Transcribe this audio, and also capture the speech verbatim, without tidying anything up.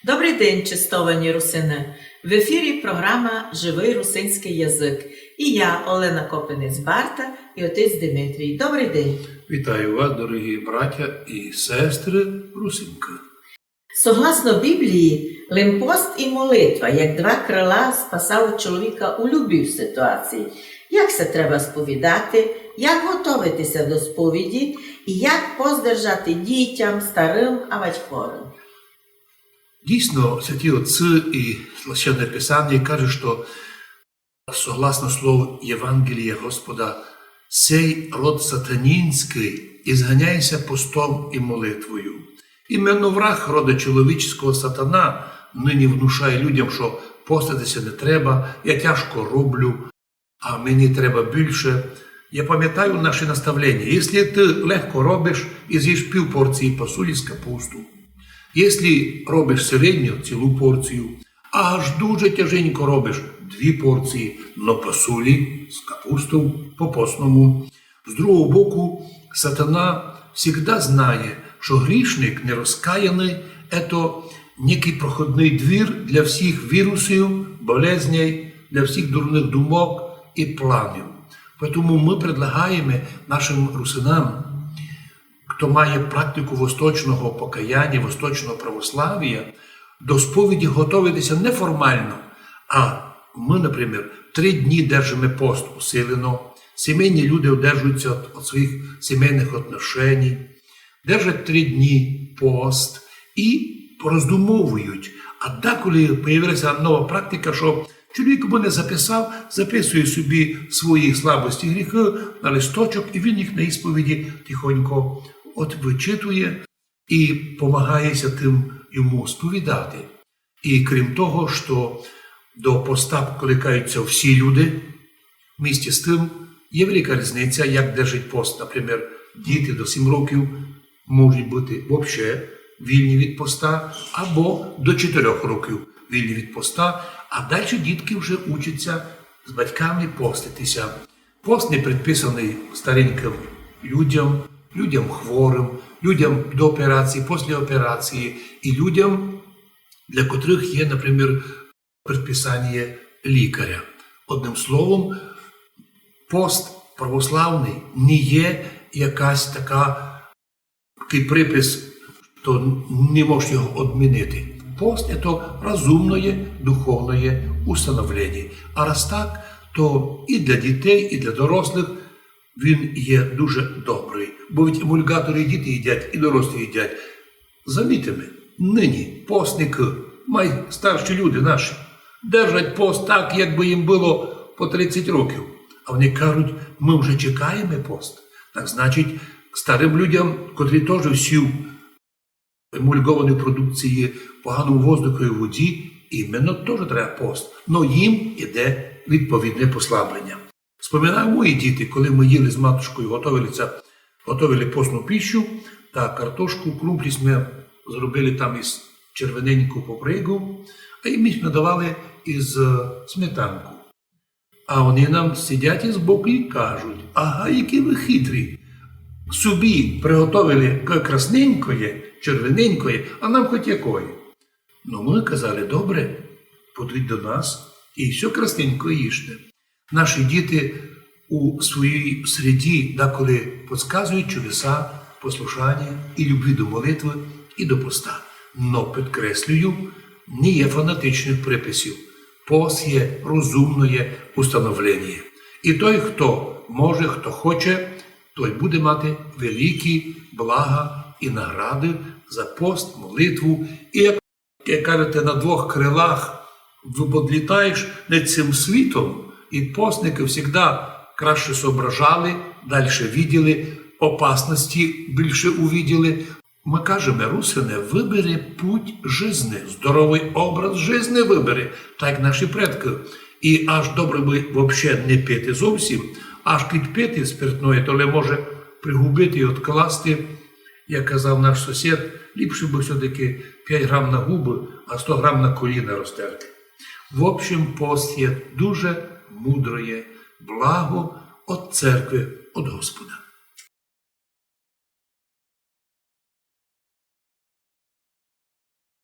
Добрый день, честовані русины! В ефірі програма «Живый русинськый язык». І я, Олена Копинець-Барта, і отець Димитрій. Добрый день! Вітаю вас, дорогі братя і сестры русинкы. Согласно Біблії, лим пост і молитва, як два крила, спасали чоловіка у любій ситуації. Як ся треба сповідати, як готовити ся до сповіді і як пост держати дітям, старым авадь хворым? Дійсно, святі отці і Священне Писання каже, що, согласно слову Євангелія Господа, сей род сатанінськый изганяє ся постом і молитвою. Іменно враг рода чоловічого, сатана, нині внушає людям, що постити ся не треба, я тяжко роблю, а мені треба більше. Я пам'ятаю наші наставлення. Якщо ти легко робиш і з'їш пів порції пасулі з капусту, якщо робиш середню, цілу порцію, а аж дуже тяженько робиш, дві порції, но пасулі з капусту по постному. З другого боку, сатана всегда знає, що грішник нерозкаяный — это некий проходный двір для всіх вірусів, болезней, для всіх дурных думок і планів. Поэтому мы предлагаєме нашим русинам, хто має практику восточного покаяння, восточного православія, до сповіді готовити ся неформално. А мы, наприклад, три дні держиме пост усилено, сімейні люди одержують ся від, від своїх сімейных отношеній, держать три дні пост і пороздумовують. А деколи появила ся нова практика, що чоловік бы не записав, записує собі свої слабості, гріхы на листочок, і він їх на ісповіді тихонько от вычитує і помагає ся тым йому сповідати. І крім того, що до поста кликають ся всі люди, вместе з тым є велика різниця, як держать пост, наприклад, діти до сім років можуть быти вообще вільні від поста, або до чотирьох років вільні від поста, а дальше дітки вже учать ся з батьками постити ся. Пост не предписаный старенькым людям, людям хворым, людям до операції, після операції і людям, для котрых є, наприклад, предписаніє лікаря. Одним словом, пост православный не є якась така, такый припис, то не можеш його одмінити. Пост — это розумноє, духовноє установлення. А раз так, то і для дітей, і для дорослых він є дуже добрый. Бо ведь емульгаторы і діти їдять, і дорослі їдять. Замітиме, нині постникы, май старші люди наші, держать пост так, якбы їм было по тридцять років. А вони кажуть: «Мы вже чекаєме пост». Так значить, старым людям, котрі тоже всі в емульгованій продукції, поганому воздуху і воді, іменно тоже треба пост. Но їм іде відповідне послаблення. Споминаю мої діти, коли мы їли з матушкою, готовили ся, готовили постну пищу, та картошку, крумплі сьме зробили там із червененьку попригу, а їм сьме давали із, е, сметанку. А вони нам сидять із боку і кажуть: «Ага, які вы хитрі! Собі приготовили к-, красненькоє, червененькоє, а нам хоть якоє». Но мы казали: «Добре, подуть до нас і всьо красненькоє їжте». Наші діти у своїй среді деколи подсказують чудеса послушання і любви до молитвы, і до поста. Но, підкреслюю, не є фанатичных приписів. Пост є розумноє установлення. І той, хто може, хто хоче, той буде мати великі блага і награды за пост, молитву і, як як кажете, на двох крилах в-, подлітаєш над цим світом, і постникы всегда краще соображали, дальше виділи, опасности більше увиділи. Мы кажеме, русине, выбери путь жизни, здоровый образ жизни выбери, так як наші предкы. І аж добре бы вообще не пити зовсім, аж кидь пити спиртноє, то ле може пригубити і одкласти, як казав наш сусід, ліпше бы всьо-таки пять грам на губы, а сто грам на коліна розтерти. В общем, пост є дуже мудроє благо од церкви, од Господа.